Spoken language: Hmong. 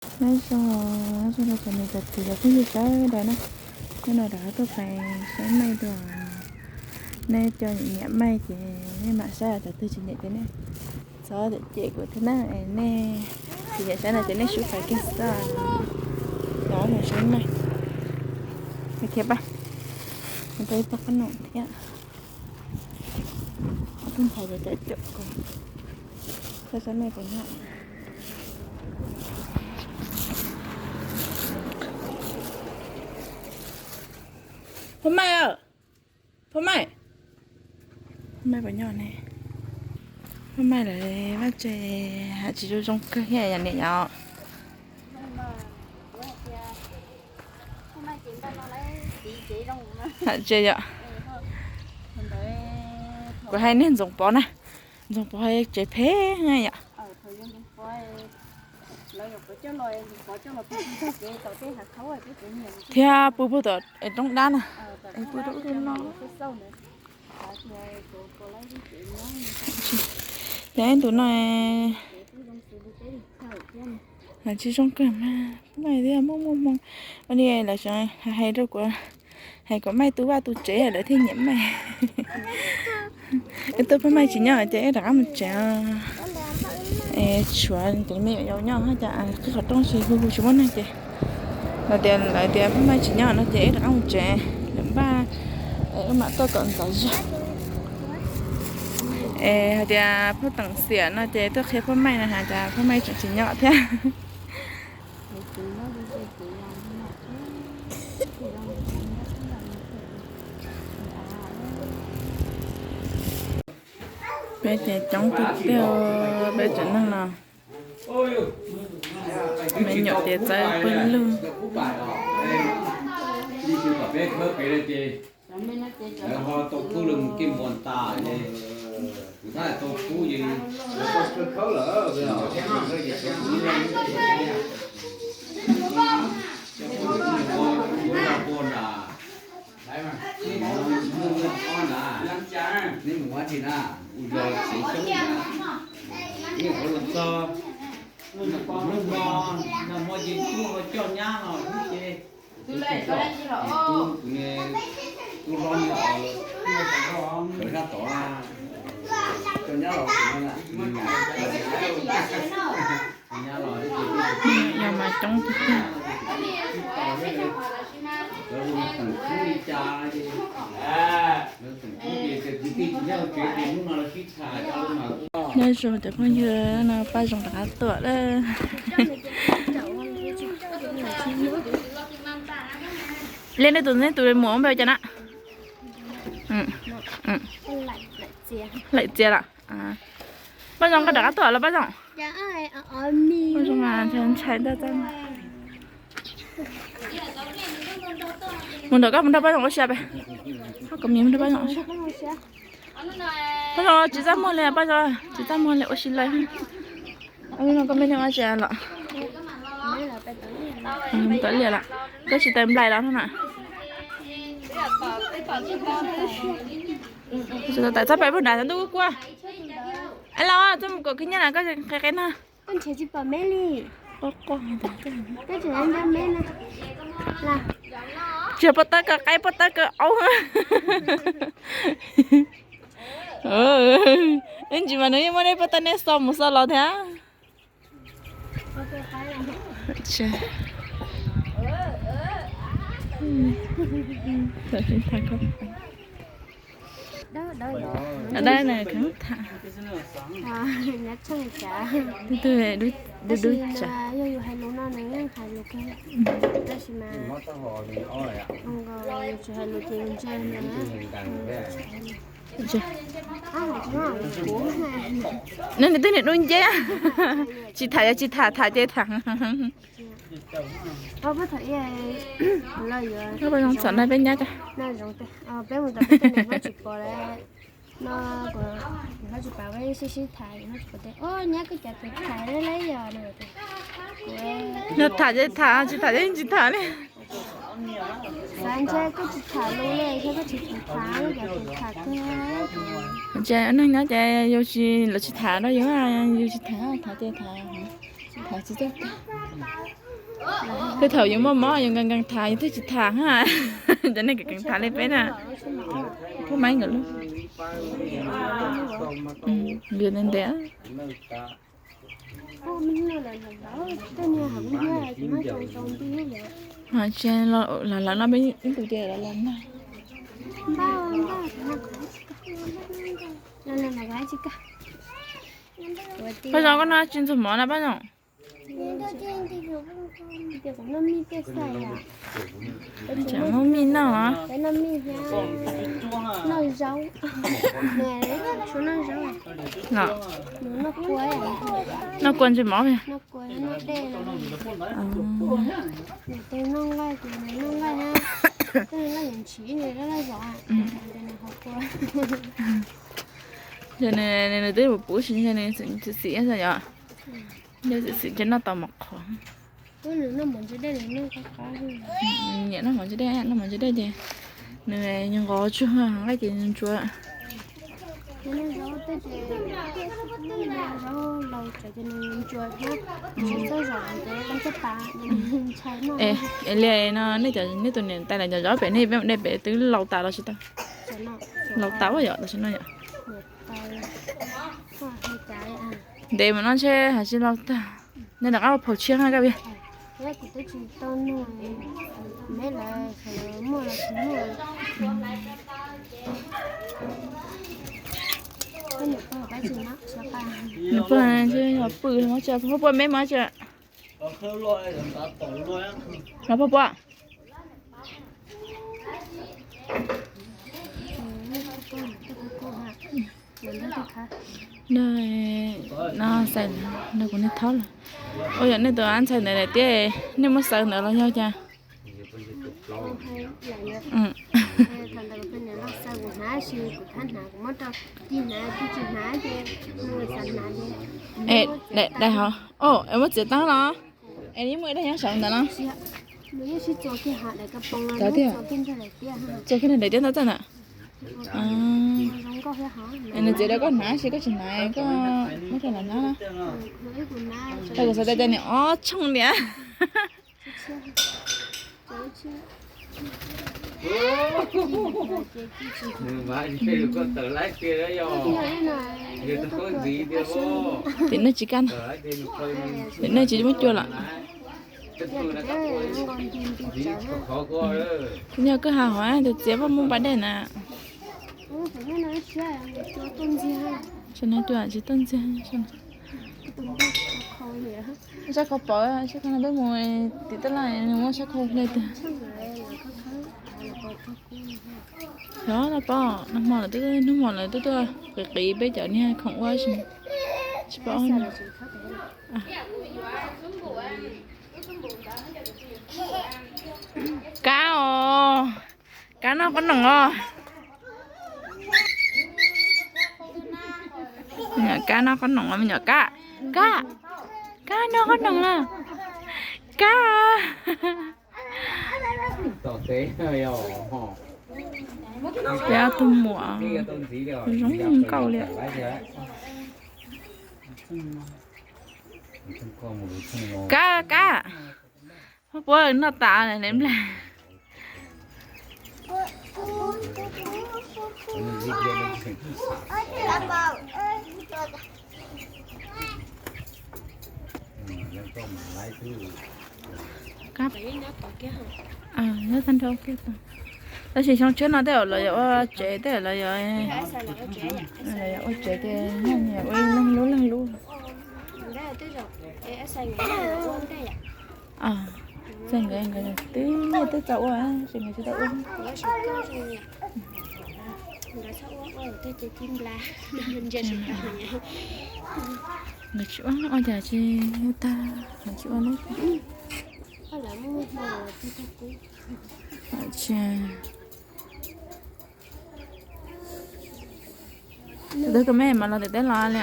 Nyob zoo, nyob zoo rau cov niam cov txiv cov phooj ywg sawv daws na. Hnub no rov qab tuaj pais saib maij dua. Nej cov nyiam maij ces nej mam saib, cov twg tsis nyiam ces nej txhob cem kuv thiab na. Nej tsis nyiam saib no ces nej swb pais kiag xwb. Rov mus saib maij. Khiav pab, rau ib pab qab noom thiab. Tus ntxhais cov caum kuv, saib saib maij puas nyob. Phoj Maij, Phoj Maij, Phoj Maij puas nyob ne? Phoj Maij lawv vaj tse haj tsis zoo zoo kawg thiab yom niam yom. Haj tse yom. Kuv hais niag Ntxoov Pov na, Ntxoov Pov tsev phem yom. Thiab pw puag tom roob dab na. Pw rau ub rau no. Yog ib ntus no tsis zoo kawg mas Phoj Maij thiab muaj muaj hmoo. Ua li lawv hais rau kuv, hais kom Maij tu vaj tu tsev lawv thiaj nyiam Maij. Ib tug Phoj Maij tsis nyob ces wb rov qab mus tsev. Tshuav cov me nyuam yaus nyob hab cas qhib qhov rooj tsis hu hu tsis muaj neeg ces lawv tias, lawv tias Phoj Maij tsis nyob no ces wb rov qab mus tsev. Lawv npaj wb mam tuaj kom ntxov zog. Es hais tias Phoj Teem xiam no ces tuaj qhia Phoj Maij no has cas Phoj Maij tseem tsis nyob thiab. Peb ces coob tiag tiag, peb tsev neeg no. Me nyuam ces txawb pawg lug. Lawv ho tau khawb lawv mus kev npua tas ces kuv tab tau khub ces khawb lawm. Neb mus ua dab tsi na? Ua zog txiv xyoob na. Neb ua los txog hnub no, nag hmo ces tub ho coj nyab los xwb ces. Tub, tub hlob nws lawv sab tod, coj nyab los, nyab los. Yog mas coob tiag tiag. Nyob zoo cov phooj ywg, no Paj Zoo rov qab tuaj lawm. Li nej tus, nej tus muam npe cas na? Laim Txias los? Paj Zoo, koj rov qab tuaj los Paj Zoo? Paj Zoo mas ntshai ntshai ntag. Mus nrog koj, mus nrog Paj Zoo ua si pem. Koj kom mis mus nrog Paj Zoo ua si. Paj Zoo tsis txaj muag li, Paj Zoo tsis txaj muag li, ua si lawm. Koj me neeg ua si los? Tom liaj los? Koj tsis tais nplaim los no na? Txhob pem puag nrad, ntuj kuj kuaj. Los txhob mus kom khib nyiab na, koj qe qe no. Tsis yog pov tawb kaw qaib, pov tawb kaw aub. Ib ntsis mas nws yeej muab nej pov tawb nej xo mus xo los thiab. Dub dub cas. Tab sis mas yog yus hais lus no nws yeej hais lus kawg, tab sis mas yus tsis hais lus ces yus ntse. Nws twb niam dub nceb. Tsis tham yog tsis tham, tham ces tham. Peb txom na peb nyab. No, peb mus tau peb sib sib tham, nyab koj cov tus tham lawm yog no. Yog tham ces tham, tsis tham ces tsis tham li. Xav ntshe koj tsis tham lus li, koj tsis tham, koj cov tus tham kawg. Ces neeg nyob ces yus tsis, lawv tsis tham rau yus, yus tsis tham, tham ces tham, tham tsis txawj tham. Tej thaum yus muaj mob yus nkees nkees tham, yus thiaj tsis tham ha. Cov neeg nkees nkees tham li peb na. Pub maib nkawd lub. Ntev ntev. Lam lam no peb ib ntus ces lam lam na. Paj Zoo, koj noj tsis ntxuag mov na Paj Zoo? Muab mij noj. Noj kua ntsis mov. Ces nws twb puv puv si, nws xwm xim yom. Nws xwm xim ces noj tau mov qhuav. Nyiam noj mov ntsis dej, noj mov ntsis dej ces nws nqos tsuag nqaij ces ntsuav. Es li no nej cov, nej tus niam tais lawv cov zov pem nej peb mus de pem twb laus tas los tsis tau? Laus tas ua yom tam sim no yom. Ntev mus no ntshe hais tsis laus tag. Nej rov qab ua phaum tshiab na Kab Vias. Nws pog pw, pog pua meb mov tsi. Los pog pua. No xaws no kuv niag thaub lawm. Ua yog nej tus ab ntxhais ntawd daim tiab, nej muab xaws ntawd los yog cas? Daim hauv, es muab txiav tag los? Es yeej muaj ib daim nyob saum ntawd no. Txuas kiag daim tiab ntawd txawj ntawm. Nws txiav rau koj hnav, tab sis koj tsis hnav, koj muab rau lawv hnav na. Tau kuv xav tias nws ob tshooj tiag. Tim nej tsis kaj ntag, tim nej tsis muab cua lawm. Kuv nyuam qhuav ha hov tus txiav muaj muaj npab dej na. Tsis tuaj ntxiag. Sab qhov pom, sab qhov no peb mus tim taj laj nws muab sab qhov hle tiag. Xyov no pom, nag hmo lawv twb, hnub hmo lawv twb tuaj qiv qiv peb cov niag khoom ua si, tsis pom. Kab os, kab noj qhob noom os. Me nyuam kab noj qhob noom os, me nyuam kab, kab, kab noj qhob noom lawm, kab. Peb ob tug muam zoo nkauj li. Kab, kab, puab noj tas le nplag. Nyob tag nrho kiag tau. Tab sis xyoo tshiab no tej zaum lawv yuav ua tsev, tej zaum lawv yuav ua tsev ces nyob ua ib leeg lub leeg lub. Txawm nkawd, nkawd twb nyiaj twb txaus ua, tab sis nkawd tsis tau ua. Nkawd tsis ua, ua cas tsis tag, nkawd tsis ua lawm. Tus koj me mas los tim teb los li.